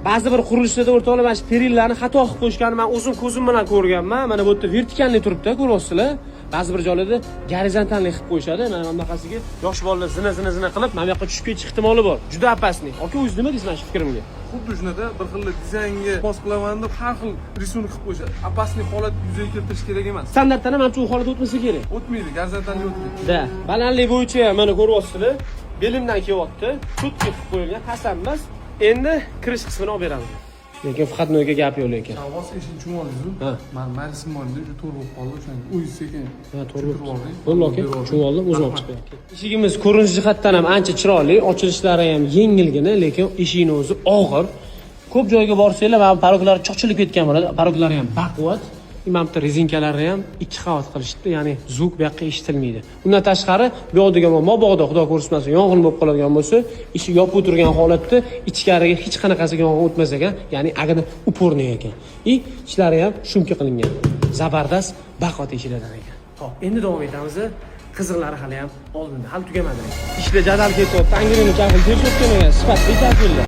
Ba'zi bir qurilishlarda, o'rtoqlar, mana shu перила larni xato qilib qo'yishganini man o'zim ko'zim bilan ko'rganman. Mana bu yerda вертикальный turibdi, ko'ryapsizlar. Ba'zi bir joylarda горизонтальный qilib qo'yishadi. Mana bunaqasiga yosh bolalar zina zina zina qilib, mana bu yoqqa tushib ketish ehtimoli bor. Juda опасный. Aka, o'zingiz nima deysiz mana shu fikrimga? Xuddi shunaqa, bir xil dizaynga mos qilaman deb har xil рисунок qilib qo'yishadi. Опасный holat yuzaga keltirish kerak emas. Standartdan ham manimcha u holat o'tmasa kerak. O'tmaydi, горизонтальный o'tmaydi. Да, balandlik bo'yicha ham mana ko'ryapsizlar. Belimdan kelyapti. Чётко qilib qo'yilgan, past emas. Endi kirish qismini olib beramiz. Lekin входной ga gap yo'q lekin. Shahboz, eshikni tushunib oldingizu? Ha. Man majlisim bor edi, juda to'g'ri bo'lib qoldi, o'shanga o'zingiz sekin Ha, to'g'ri. tushuntirib olding. Bo'ldi, aka, tushunib oldim, o'zim olib chiqib. Eshigimiz ko'rinish jihatdan ham ancha chiroyli, ochilishlari ham yengilgina, lekin eshikni o'zi og'ir. Ko'p joyga borsanglar, mana порог lari chochilib ketgan bo'ladi. Порог lari ham baquvvat. Mana bitta rezinkalari ham ikki qavat qilishibdi, ya'ni звук bu yoqqa eshitilmaydi. Undan tashqari, bu yoqdagi mabodo, xudo ko'rsatmasin, yong'in bo'lib qoladigan bo'lsa, eshik yopiq turgan holatda ichkariga hech qanaqasiga yong'in o'tmas ekan, ya'ni огнеупорный ekan. И ichlari ham шумка qilingan. Zabardast, baquvvat eshiklardan ekan. Xo'p, endi davom etamiz. Qiziqlari hali ham oldinda, hali tugamadi. Ishlar jadal ketyapti. Angreni kafel terishayotgan ekan, sifatli kafellar.